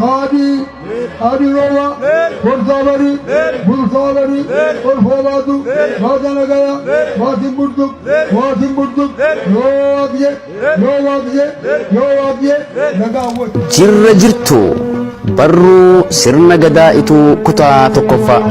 Hadi, Adi Goa, Korsavari, Bulsavari, Orfoladu, Rajanagaya, Vasim Burtuk, Vasim Burtuk, Yoagye, Yoagye, Yoagye, Nagawat. Jirra jirtu barruu sirna gadaa ituu kutaa tokkoffaa.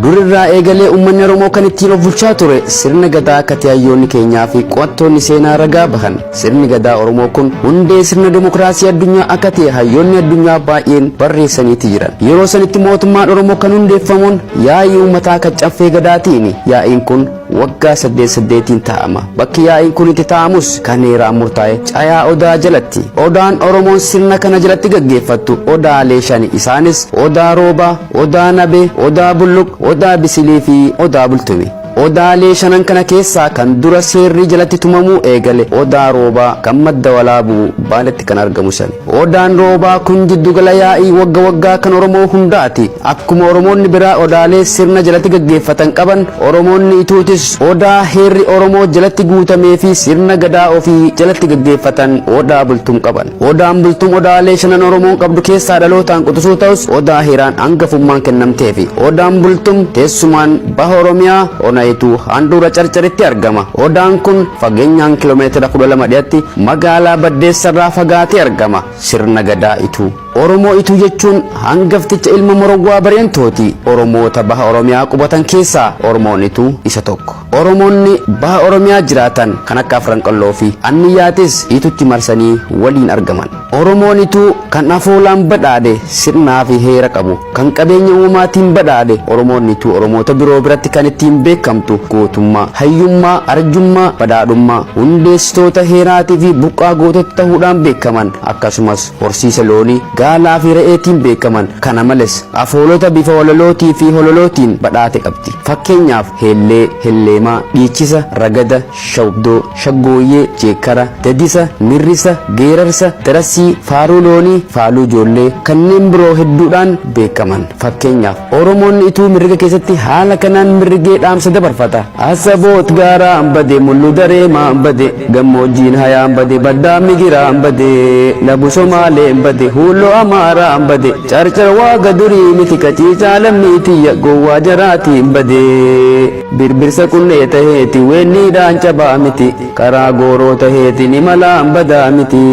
Durirraa eegalee uummanni Oromoo kan ittiin of bulchaa ture sirna gadaa akka ta'e hayyoonni keenyaa fi qo'attoonni seenaa ragaa bahan. Sirni gadaa Oromoo kun hundee sirna dimokiraasii addunyaa akka ta'e hayyoonni addunyaa baay'een barreessaniiti jiran. Yeroo sanitti mootummaan Oromoo kan hundeeffamuun yaa'ii uummataa kan caffee gadaatiini. Yaa'iin kun waggaa saddeet saddeetiin taa'ama. Bakki yaa'iin kun itti taa'amus kan heeraan murtaa'e cayaa odaa jalatti. Odaan Oromoon sirna kana jalatti gaggeeffattu odaalee shani. Isaanis Odaa Roobaa, Odaa Nabee, Odaa Bulluq, Odaa Bisilii fi Odaa Bultumi. Odaalee shanan kana keessaa kan dura seerri jalatti tumamuu eegale Odaa Roobaa kan Madda Walaabuu Baaletti kan argamu sani. Odaan Roobaa kun jiddugala yaa'ii wagga waggaa kan Oromoo hundaati. Akkuma Oromoonni biraa odaalee sirna jalatti gaggeeffatan qaban, Oromoonni Ituutis odaa heerri Oromoo jalatti guutamee fi sirna Gadaa ofii jalatti gaggeeffatan Odaa Bultum qaban. Odaan Bultum odaalee shanan Oromoon qabdu keessaa dhalootaan quxisuu ta'us odaa heeraan hangafummaan kennamteefi. Odaan Bultum teessumaan Baha Oromiyaa Ona Ituu handhuura Carcaritti argama. Odaan kun fageenyaan kilomeetira 12 dhiyatti magaalaa Baddeessarraa fagaatee argama. Sirna Gadaa Ituu. Oromoo Ituu jechuun hangafticha ilma Morowwaa Bareentooti. Oromoota Baha Oromiyaa qubatan keessaa Oromoon Ituu isa tokko. Oromoonni Baha Oromiyaa jiraatan kan akka Afran Qalloo fi Anniyyaatis Itutti marsanii waliin argaman. Oromoon Ituu kan afoolaan badhaadhe, sirnaa fi heera qabu, kan qabeenya uumamaatiin badhaadhe, Oromoon Ituu Oromoota biroo biratti kan ittiin beekamtu gootummaa, hayyummaa, arjummaa, badhaadhummaa, hundeessitoota heeraatii fi burqaa gootota tahuudhaan beekaman. Akkasumas horsiisa loonii, gaalaa fi re'eetiin beekaman. Kana males afoolota bifa walalootii fi hololootiin badhaate qabdi. Fakkeenyaaf, heellee, helleemaa, dhiichisa, ragada, shawbdoo, shaggooyyee, jeekkara, dadisa, mirrisa, geerarsa, darassii, faaruu loonii, faaluu ijoollee, kanneen biroo hedduudhaan beekaman. Fakkeenyaaf, Oromoonni Ituu mirriga keessatti haala kanaan mirrigee dhaamsa dabarfata. Asaboot gaaraan bade, mullu dareemaan bade, gammoojjiin hayaan bade, baddaan migiraan bade, labu Somaaleen bade, huulloo Amaaraan bade, carcar waaga durii miti qaciicaa lammii tiyya gowwaa jaraatiin bade. Birbirsa qunnee taheeti weenniidhaan cabaa miti, karaa gooroo taheeti ni malaan badaa miti.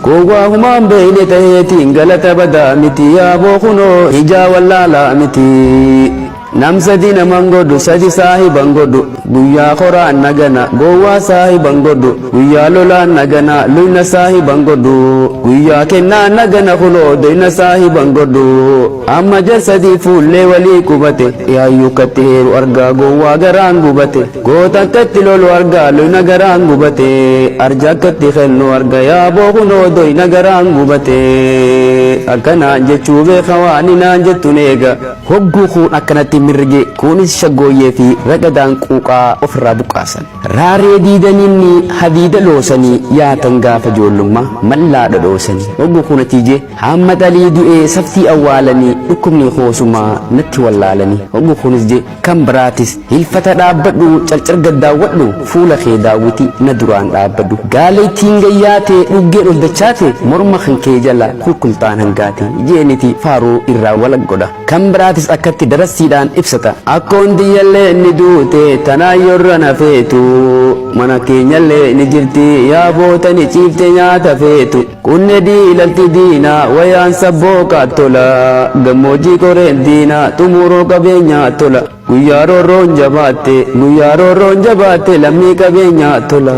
Gowwaa humaan beeyne taheetiin galata badaa miti, yaaboo kunoo ijaa wallaalaa miti. Nam sadi naman godhu, sadi saahiban godhu, guyyaa koraan nagana, gowwaa saahiban godhu, guyyaa lolaan nagana, luyna saahiban godhu, guyyaa kennaan nagana kunoo doyna saahiban godhu. Amma jar sadii fuullee walii qubate, yaayyuu katti heeru argaa gowwaa garaan gubate, goota akkatti lolu argaa luyna garaan gubate, arja akkatti kennu arga yaaboo kunoo doyna garaan gubate. Akkanaan jechuu beeka waan inaan jettun eega. Hogguu kuun akkanatti mirrige kuunis shaggooyyee fi ragadaan quuqaa ofirraa buqqaasan. Raaree diidaniinni hadiida loosanii yaatan gaafa ijoollummaa mallaa dhodhoosanii. Hogguu kuun atiijee Haammad Alii du'ee saftii awwaalanii dhukkubni koosumaa natti wallaalanii. Hogguu kuunis je kan biraatis hilfata dhaabbadhu carcar gad daawwadhu fuula kee daawwiti na duraan dhaabbadhu. Gaaleettiin gayyaate dhuggeen ol dachaate morma kan kee jala kulkultaan hangaate jeeniti faaruu irraa walaq godha. Kan biraatis akkatti darassiidhaan ibsata. Akkoon tiyyallee ni duute tanaan yorra na feetu mana keenyallee ni jirti yaa boota ni ciifte nyaata feetu. Kunne diilalti diinaa wayaan sabbooqaa tola gammoojjii koreen diinaa xumuroo qabeenyaa tola guyyaa roorroon jabaatte guyyaa roorroon jabaatte lammii qabeenyaa tola.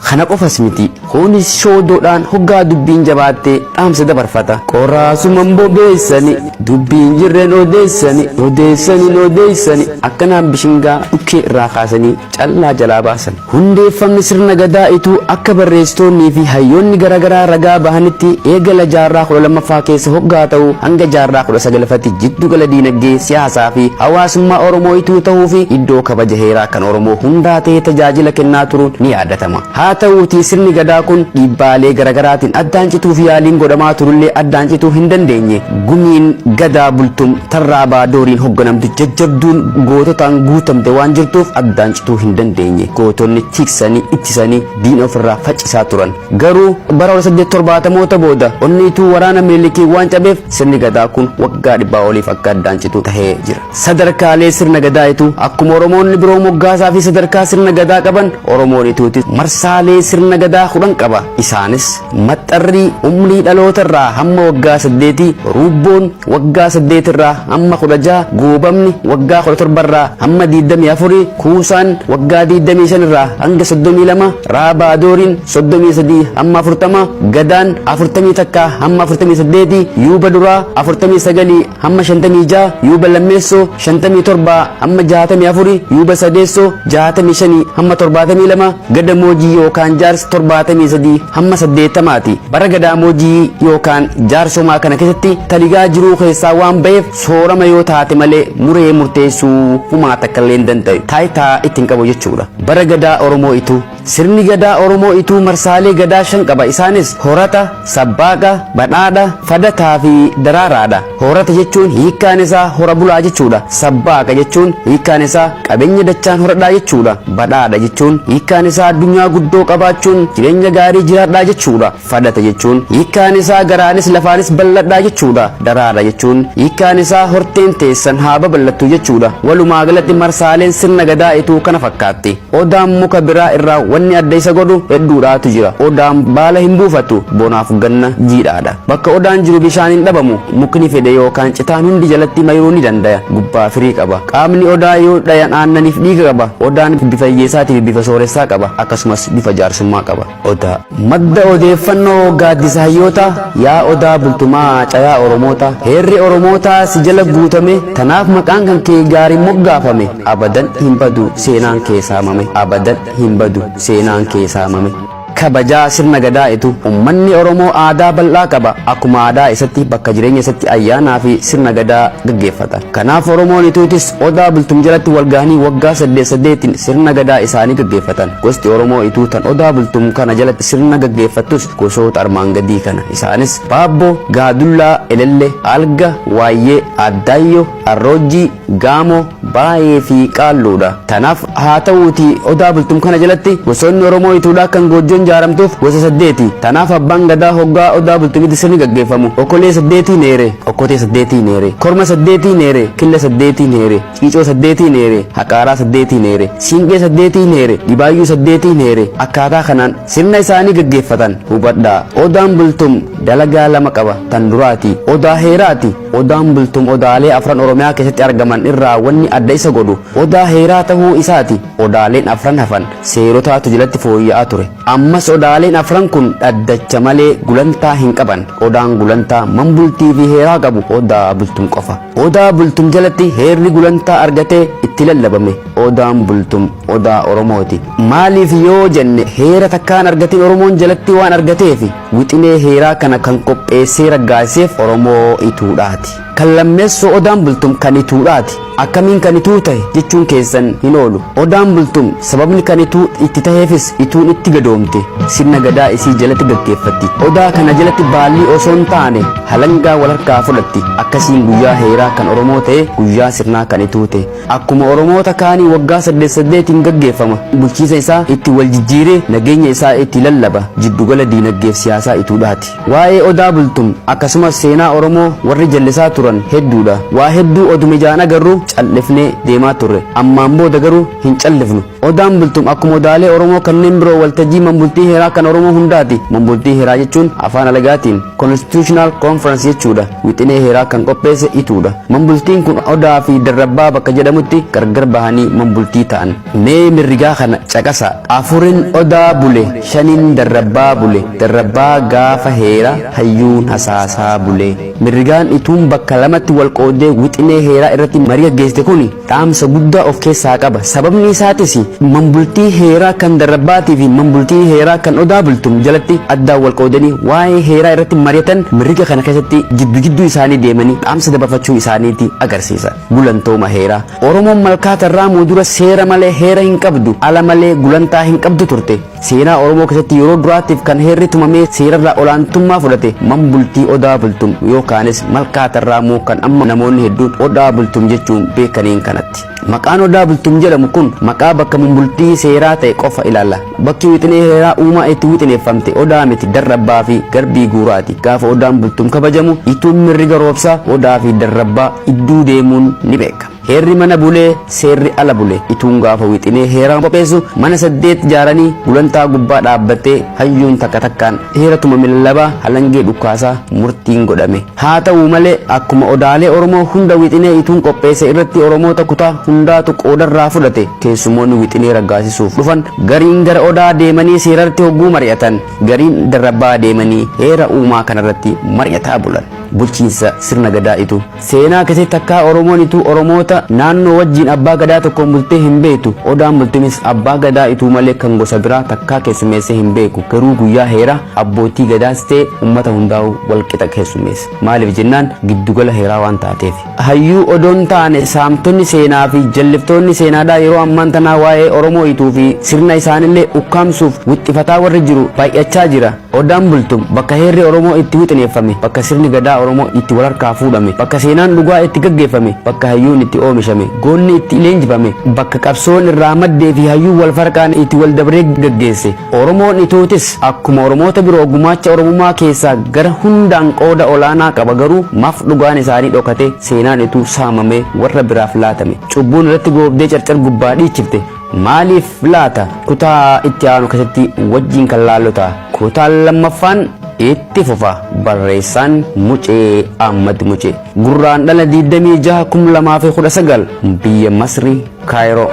Kana qofas miti kunis shoodoodhaan hoggaa dubbiin jabaatte dhaamsa dabarfata. Qoraasuman bobeessani dubbiin jirren odeessani odeessanin odeessani akkanaan bishingaa dhukkee irraa kaasanii callaa jalaa baasan. Hundeeffamni sirna Gadaa Ituu akka barreessitoonnii fi hayyoonni garaagaraa ragaa bahanitti eegala jaarraa 12ffaa keessa hoggaa ta'u hanga jaarraa 19ffatti jiddugala diinagdee, siyaasaa fi hawaasummaa Oromoo Ituu ta'uu fi iddoo kabaja heeraa kan Oromoo hundaa ta'ee tajaajila kennaa turuun ni yaadatama. Haa ta'uutii sirni Gadaa gadaa kun dhiibbaalee garagaraatiin addaan cituuf yaaliin godhamaa turullee addaan cituu hin dandeenye. Gumiin Gadaa Bultum tan Raabaa Dooriin hogganamtu jajjabduun goototaan guutamte waan jirtuuf addaan cituu hin dandeenye. Gootonni tiksanii, ittisanii diina ofirraa faccisaa turan. Garuu bara 1870moota booda onni Ituu waraana Minilikiin waan cabeef sirni Gadaa kun waggaa dhibbaa oliif akka addaan citu tahee jira. Sadarkaalee sirna Gadaa Ituu Akkuma Oromoonni biroo moggaasaa fi sadarkaa sirna Gadaa qaban, Oromoon Ituutis marsaalee sirna Gadaa 10 qaba. Isaanis, Maxxarrii, umrii dhaloota irraa hamma waggaa saddeetii, Ruubboon, waggaa 8 irraa hamma 16, Goobamni, waggaa 17 irraa hamma 24, Kuusaan, waggaa 25 irraa hanga 32, Raabaa Dooriin, 33 hamma 40, Gadaan, 41 hamma 48, Yuuba Duraa, 49 hamma 56, Yuuba Lammeessoo, 57 hamma 64, Yuuba Sadeessoo, 65 hamma 72, Gadamoojii yookaan Jaarsi 73 hamma 80 ti. Bara Gadaamoojii yookaan Jaarsomaa kana keessatti taligaa jiruu keessaa waan baheef soorama yoo taate malee muree murteessuu humaa takkallee hin dandayu. Taayitaa itti hin qabu jechuudha. Bara Gadaa Oromoo Ituu. Sirni Gadaa Oromoo Ituu marsaalee Gadaa 5 qaba. Isaanis, Horata, Sabbaaqa, Badhaadha, Fadataa fi Daraaraadha. Horata jechuun hiikkaan isaa hora bulaa jechuudha. Sabbaaqa jechuun hiikkaan isaa qabeenya dachaan horadhaa jechuudha. Badhaadha jechuun hiikkaan isaa addunyaa guddoo qabaachuun jireenya gaarii jiraadhaa jechuudha. Fadata jechuun hiikkaan isaa garaanis lafaanis bal'adhaa jechuudha. Daraara jechuun hiikkaan isaa horteen teessan haa babal'attu jechuudha. Walumaa galatti marsaaleen sirna Gadaa Ituu kana fakkaatti. Odaan muka biraa irraa wanni adda isa godhu hedduudhaatu jira. Odaan baala hin buufatu, bonaaf ganna jiidhaadha. Bakka odaan jiru bishaan hin dhabamu. Mukni fedhe yookaan citaan hundi jalatti mayruu ni dandaya. Gubbaa firii qaba. Qaamni odaa yoo dhayan aannaniif dhiiga qaba. Odaan bifa hiyyeessaatii fi bifa sooressaa qaba. Akkasumas bifa jaarsummaa qaba. Odaa. Madda Odeeffannoo Gaaddisa Hayyootaa Yaa Odaa Bultumaa Cayaa Oromootaa Heerri Oromootaa si jala guutame Tanaaf maqaan kan kee gaariin moggaafame Abadan hin badu seenaan kee saamame Abadan hin badu seenaan kee saamame. Kabajaa Sirna Gadaa Itu Ummanni Oromoo aadaa bal'aa qaba. Akkuma aadaa isatti bakka jireenya isatti ayyaanaa fi sirna Gadaa gaggeeffata. Kanaaf Oromoon Ituutis Odaa Bultum jalatti walgahanii waggaa saddeet saddeetiin sirna Gadaa isaanii gaggeeffatan. Gosti Oromoo Ituu tan Odaa Bultum kana jalatti sirna gaggeeffattus gosoota armaan gadii kana. Isaanis, Baabboo, Gaadullaa, Elelle, Alga, Waayyee, Addaayyoo, Arroojjii, Gaamoo, Baayee fi Qaalluudha. Tanaaf haa ta'uutii Odaa Bultum kana jalatti gosoonni Oromoo Ituudhaa kan Goojjoon jaaramtuuf gosa saddeeti. Tanaaf Abbaan Gadaa hoggaa Odaa Bultumitti sirni gaggeeffamu okolee saddeetiin heere, okkotee saddeetiin heere, korma saddeetiin heere, killa saddeetiin heere, ciicoo saddeetiin heere, haqaaraa saddeetiin heere, siinqee saddeetiin heere, dhibaayyuu saddeetiin heere. Akkaataa kanaan sirna isaanii gaggeeffatan. Hubadhaa! Odaan Bultum dalagaa lama qaba. Tan duraati, Odaa heeraati. Odaan Bultum odaalee afran Oromiyaa keessatti argaman irraa wanni adda isa godhu odaa heeraa tahuu isaati. Odaaleen afran hafan seerotaatu jalatti fooyya'aa ture. Ammas odaaleen afran kun dhaddacha malee gulantaa hin qaban. Odaan gulantaa manbultii fi heeraa qabu Odaa Bultum qofa. Odaa Bultum jalatti heerri gulantaa argatee itti lallabame. Odaan Bultum Odaa Oromooti. Maaliif yoo jenne heera takkaan argatin Oromoon jalatti waan argateefi. Wixinee heeraa kana kan qopheessee raggaasiseef Oromoo Ituudhaati. Kan lammeessoo Odaan Bultum kan Ituudhaati. Akkamiin kan Ituu tahe jechuun keessan hin oolu. Odaan Bultum sababni kan Ituu itti taheefis Ituun itti gadoomte. Sirna Gadaa isii jalatti gaggeeffatti. Odaa kana jalatti baallii osoo hin taane halangaa wal harkaa fudhatti. Akkasiin guyyaa heeraa kan Oromoo ta'ee guyyaa sirnaa kan Ituu ta'e. Akkuma Oromoota kaanii waggaa saddeet saddeetiin gaggeeffama. Bulchiinsa isaa itti wal jijjiiree nageenya isaa itti lallaba. Jiddugala diinaggeef siyaasaa Ituudhaati. Waa'ee Odaa Bultum akkasumas seenaa Oromoo warri jallisaa turan hedduudha. Waa hedduu oduma ijaan agarruu callifnee deemaa turre. Ammaan booda garuu hin callifnu. Odaan Bultum akkuma odaalee Oromoo kanneen biroo waltajjii manbultii heeraa kan Oromoo hundaati. Manbultii heeraa jechuun afaan alagaatiin Constitutional Conference jechuudha. Wixinee heeraa kan qopheesse Ituudha. Manbultiin kun Odaa fi Darrabbaa bakka jedhamutti gargar bahanii manbultii ta'an. Mee mirrigaa kana caqasaa. Afurin Odaa bule, shanin Darrabbaa bule, Darrabbaa gaafa heera hayyuun hasaasaa bule. Mirrigaan Ituun bakka lamatti wal qooddee wixinee heeraa irratti marii gaggeessite kuni dhaamsa guddaa of keessaa qaba. Sababni isaatis. Manbultii heeraa kan Darrabbaatii fi manbultii heeraa kan Odaa Bultum jalatti addaan wal qoodanii waa'ee heeraa irratti mari'atan mirriga kana keessatti jiddu jidduu isaanii deemanii dhaamsa dabarfachuu isaaniiti agarsiisa. Gulantooma heeraa. Oromoon Malkaa Tarraamuu dura seera malee heera hin qabdu, ala malee gulantaa hin qabdu turte. Seenaa Oromoo keessatti yeroo duraatiif kan heerri tumamee seerarraa olaantummaa fudhate manbultii Odaa Bultum yookaanis Malkaa Tarraamuu kan amma namoonni hedduun Odaa Bultum jechuun beekaniin kanatti. Maqaan Odaa Bultum jedhamu kun maqaa bakka manbultii seeraa ta'e qofa ilaalla. Bakki wixinee heeraa uumaa itti wixineeffamte Odaa miti Darrabbaa fi Garbii Guuraati. Gaafa Odaan Bultum kabajamu Ituun mirriga roobsaa Odaa fi Darrabbaa idduu deemuun ni beekama. Heerri mana bulee, seerri ala bule. Ituun gaafa wixinee heeraa qopheessu mana 8 jaaranii gulantaa gubbaa dhaabbattee hayyuun takka takkaan heera tumame lallabaa halangee dhukkaasaa murtiin godhame. Haa ta'uu malee akkuma odaalee Oromoo hunda wixinee Ituun qopheesse irratti Oromoota kutaa hundaatu qoodarraa fudhate. Keessumoonni wixinee raggaasisuuf dhufan gariin gara Odaa deemanii seerarratti hogguu mari'atan, gariin Darrabbaa deemanii heera uumaa kanarratti mari'ataa bulan. Bulchiinsa sirna Gadaa Ituu. Seenaa keessatti takkaa Oromoon Ituu Oromoota naannoo wajjiin abbaa Gadaa tokkoon bultee hin beektu. Odaan Bultumis abbaa Gadaa Ituu malee kan gosa biraa takkaa keessummeessee hin beeku. Garuu guyyaa heeraa abbootii Gadaas ta'e ummata hundaa'uu wal qixa keessummeessa. Maaliif jennaan giddugala heeraa waan taateefi. Hayyuu odoon taane saamtonni seenaa fi jalliftoonni seenaadhaa yeroo ammaan tanaa waa'ee Oromoo Ituu fi sirna isaanillee ukkaamsuuf wixxifataa warri jiru baay'achaa jira. Odaan Bultum bakka heerri Oromoo itti wixineeffame, bakka sirni Gadaa Oromoo itti wal harkaa fuudhame, bakka seenaan dhugaa itti gaggeeffame, bakka hayyuun itti oomishame, goonni itti leenjifame, bakka qabsoon irraa maddee fi hayyuun wal farqaan itti wal dabree gaggeesse. Oromoon Ituutis akkuma Oromoota biroo gumaacha Oromummaa keessaa gara hundaan qooda olaanaa qaba garuu maaf dhugaan isaanii dhokatee seenaan Ituu saamamee warra biraaf laatame? Cubbuun irratti goobdee carcar gubbaa dhiichifte. Maaliif laata? Kutaa itti aanu keessatti wajjin kan laallu ta'a. Kutaan lammaffaan itti fufa. Barreessaan Mucee Ahmad Mucee. Gurraandhala 26 2019 biyya Masri Kaayiroo.